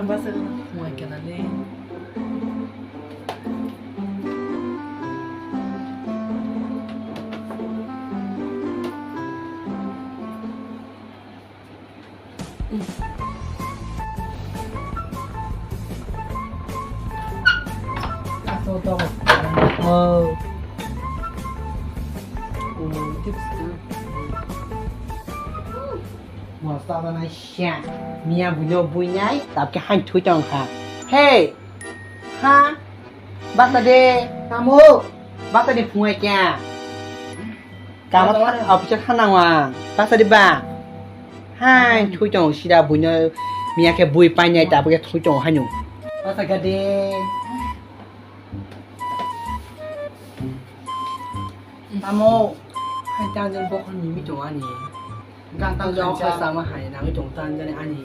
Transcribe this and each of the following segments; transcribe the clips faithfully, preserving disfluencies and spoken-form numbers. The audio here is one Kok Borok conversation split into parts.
Basa muai kana le. Miya buino buinai tabke hain thui tong kha. Hey! Ha? Bata de. Tamo? Bata de phungai kya? Kama office kha nang wang. Bata de ba. Hai, thui tong sida buino miya khe bui painai tabuk khe thui tong haino. Bata ga de. Tamo? Hai tanjani bokhorok nimi tong ani. Gan tang jao kha sama hai nangwi tong tanjani ani.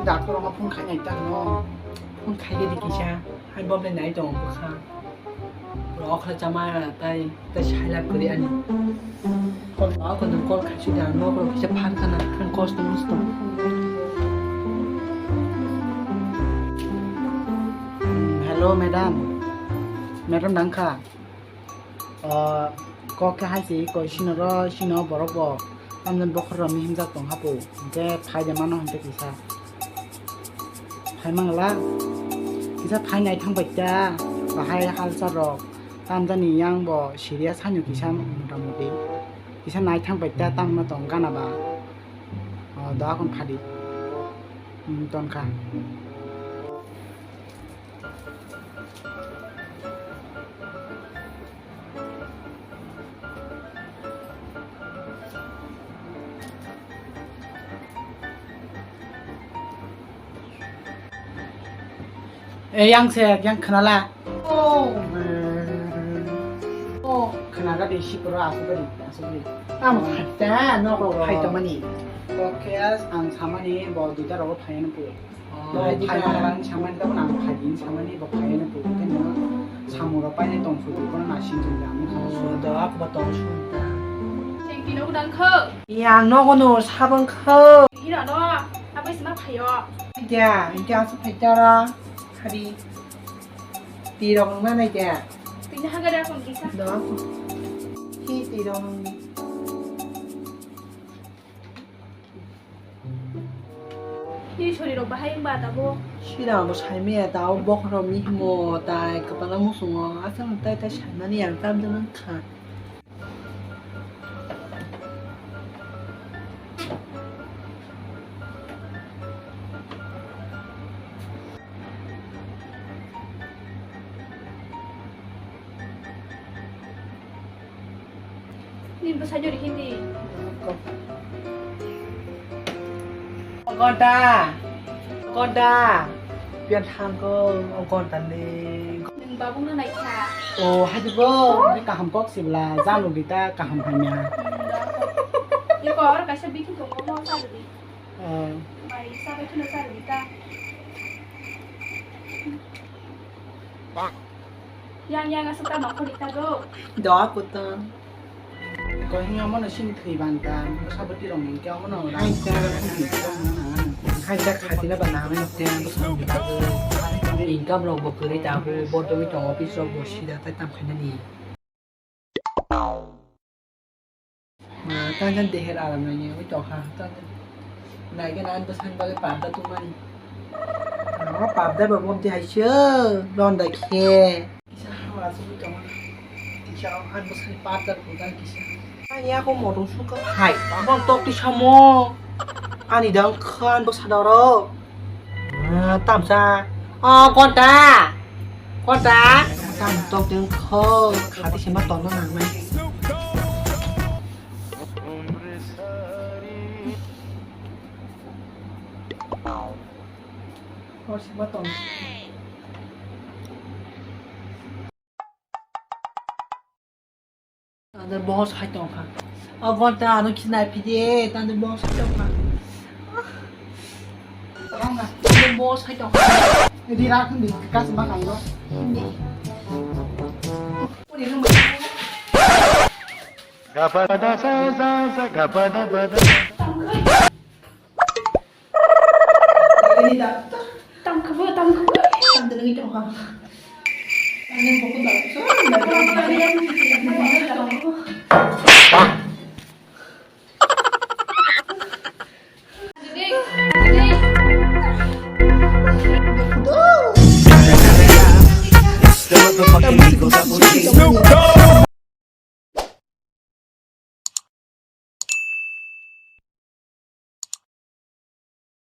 Doctor rokno phone khainai ta no. Phone khaigwi di kisa. Hai boble nai tongo bwkha. Rok kha chama tai tai sailap kwrwi ani. Call ba kono call khaisi da no rok kisa phar kana kan kos tong musto. Hello madam. Madam nangkha. O, kok khe hai se koi sino ro, sino borok bo tamjani bokhorok mihimjak tong hapo, hinkhe phai de mano hinkhe kisa. Phai mangla, kisa phai nai thang bai ta, bahai halchar rok tamjani yang bo serious haino kisa mota moti, kisa nai thang bai ta tamo tong gana ba. O, doa khon phadi, hmm, ton kha. Eh, yang se, yang khnala. Oh, oh, khnaga de sipro asugri, asugri. Tam khatta, nok rok phai tongmani. Oke, ang samani bo duita rok phai nang pui. Bo phai nang samani, tamo nang phai din samani, bo phai nang pui. Tamo samung rok pai nang tong pui, kono nasing tong jang. Oh, do ak ba tong sun ta. Sing kino udang kho. Yang nogo no sabang kho. Hira no, abai sima phayo. Kya, kya su phai tara. Hari. Tirok nang nai kya. Tini haga da kon kisa. Do. Hi tirok nang. Hi sori rok bahai wng ba tabo. Sira bo sai maya tao bokhorok mihimo tai kwpala muchungo aswk tai tai saimani ang tamjani wngkha. Ni bwsai jori hindi. Gonta. Gonta. Pian thangko gonta ni. Nung babung na naikha. Oh, hai dibo. Ni kaham kok sibla, jalo dita kaham hanya. Iko or kaisa bikin tongko mo sa di. Oh. Mai sa bikin sa dita. Yang yang asuk ta nongkhor ita do. Do aku to. Ko hiya mono sing thwi banta, sabati rong ni kya mono. Hai ta. Hai ta khati na bana mai te. Income rok bo kwrwi ta bo, bo to mi to office rok bo sida tai tam khaina ni. Ma, tang tang deher aram nai ni, ui tokha, tang tang. Nai gana an bwsani bagwi parda tongmani. Ano parda ba bomti hai se, londa khe. Kisa hama asugwi tongo. Kisa an bwsani parda tongkha kisa. Ani ako motom sukha. Hai, abang tok tisa mo. Ani dang khan bwsa doro. Ah, tamsa. Ah, konta. Konta. Tam tok deng kho. Khati sema tonna nang mai. Hor sema ton. Tande bohor sai tongkha. O gonta ano kisa nai phidi, tande bohor sai tongkha. Tande bohor sai tongkha. Di rak hindi, kas ma kang do. Hindi. Gapada sa sa sa gapada pada. Tang kebo, tang kebo. Tang dengwi tong ha. Ani buku dak.